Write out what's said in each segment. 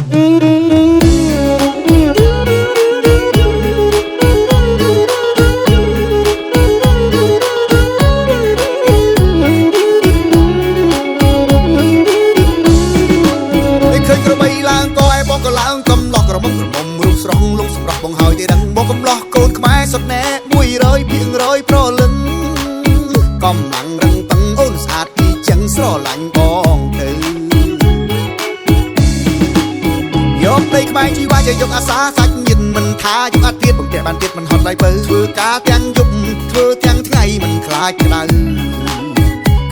ឃើញក្របីឡើងក៏ឯបងក៏ឡើងកំឡោះក្រមុំក្រមុំរូបស្រស់លងសម្រស់បងហើយទេដឹងបងកំឡោះកូនខ្មែរសុតណែ100ភាគ100ប្រលឹងកំឡាំងរឹងតឹងអូនស្អាតពីចឹងស្រឡាញ់បងទៅយកដីខ្មែរជីវ៉ាជាយកអាសាសាច់ញាតិមិនថាយកអត់ទៀតបងតែបានទៀតមិនហត់ឡើយពៅធ្វើការទាំងយប់ធ្វើទាំងថ្ងៃមិនខ្លាចក្តៅ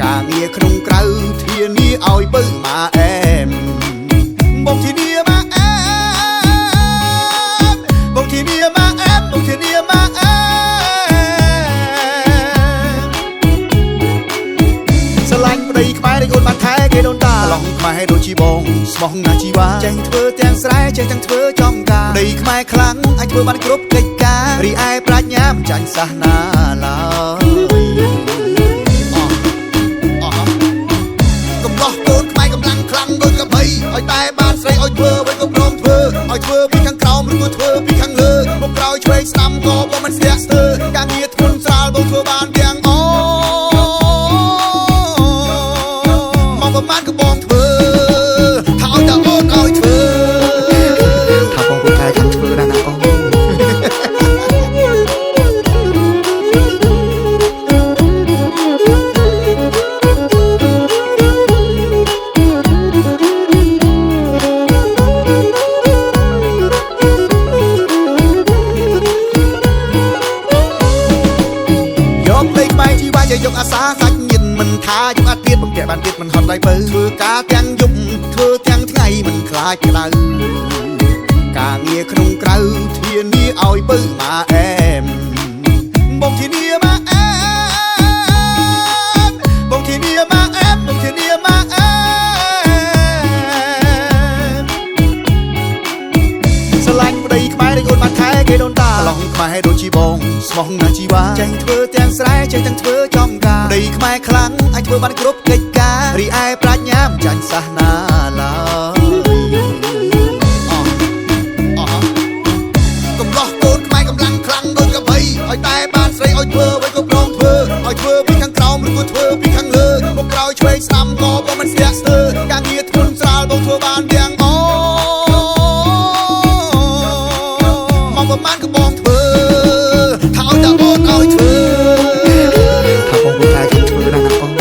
ការងារក្នុងក្រៅធានាឲ្យពៅម៉ាអែមបងធានាម៉ាអែមបងធានាម៉ាអែមបងធានាម៉ាអែមស្រឡាញ់ប្តីខ្មែរដូចអូនបានថែគេដូនតាឡងខ្មែរដូចជាបងស្មោះណាស់ជីវ៉ាចេះធ្វើទាំងស្រែចេះទាំងធ្វើចំការប្តីខ្មែរខ្លាំងអាចធ្វើបានគ្រប់កិច្ចការរីឯប្រាជ្ញាមិនចាញ់សាសនាឡើយកំឡោះកូនខ្មែរកម្លាំងខ្លាំងដូចកបីឲ្យតែបានស្រីឲ្យធ្វើអ្វីក៏ព្រមធ្វើឲ្យធ្វើពីខាងក្រោមឬក៏ធ្វើពីខាងលើមុខក្រោយឆ្វេងស្ដាំក៏បងមិនស្ទាក់ស្ទើរការងារធ្ងន់ស្រាលបងធ្វើបានទាំងអមកប្រមាណក៏បងធ្វើថាឲ្យតែអូនឲ្យធ្វើ ថាបងពូកែខាងធ្វើណាស់ណាអូន យកដីខ្មែរជីវ៉ាជាយកអាសាសាច់ញាតិមិនថាយកអត់ទៀតបងតែបានទៀតមិនហត់ឡើយពៅធ្វើការទាំងយប់ធ្វើទាំងថ្ងៃមិនខ្លាចក្តៅការងារក្នុងក្រៅធានាឲ្យពៅម៉ាអែមបងធានាម៉ាអែមបងធានាម៉ាអែមបងធានាម៉ាអែមស្រឡាញ់ប្តីខ្មែរដូចអូនបានថែគេដូនតាឡងខ្មែរដូចជាបងស្មោះណាស់ជីវ៉ាចេះធ្វើទាំងស្រែចេះទាំងធ្វើចំការប្តីខ្មែរខ្លាំងអាចធ្វើបានគ្រប់កិច្ចការរីឯប្រាជ្ញាមិនចាញ់សាសនាឡើយកំឡោះកូនខ្មែរកម្លាំងខ្លាំងដូចកបីឲ្យតែបានស្រីឲ្យធ្វើអ្វីក៏ព្រមធ្វើឲ្យធ្វើពីខាងក្រោមឬក៏ធ្វើពីខាងលើមុខក្រោយឆ្វេងស្ដាំក៏បងមិនស្ទាក់ស្ទើរការងារធ្ងន់ស្រាលបងធ្វើបានទាំងអមកប្រមាណក៏បងធ្វើថាឲ្យតែអូនឲ្យធ្វើ ថាបងពូកែខាងធ្វើណាស់ណាអូន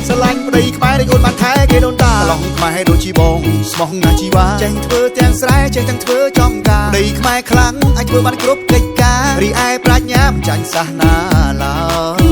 ស្រឡាញ់ប្តីខ្មែរដូចអូនបានថែគេដូនតាឡងខ្មែរដូចជាបងស្មោះណាស់ជីវ៉ាចេះធ្វើទាំងស្រែចេះទាំងធ្វើចំការប្តីខ្មែរខ្លាំងអាចធ្វើបានគ្រប់កិច្ចការរីឯប្រាជ្ញាមិនចាញ់សាសនាឡើយ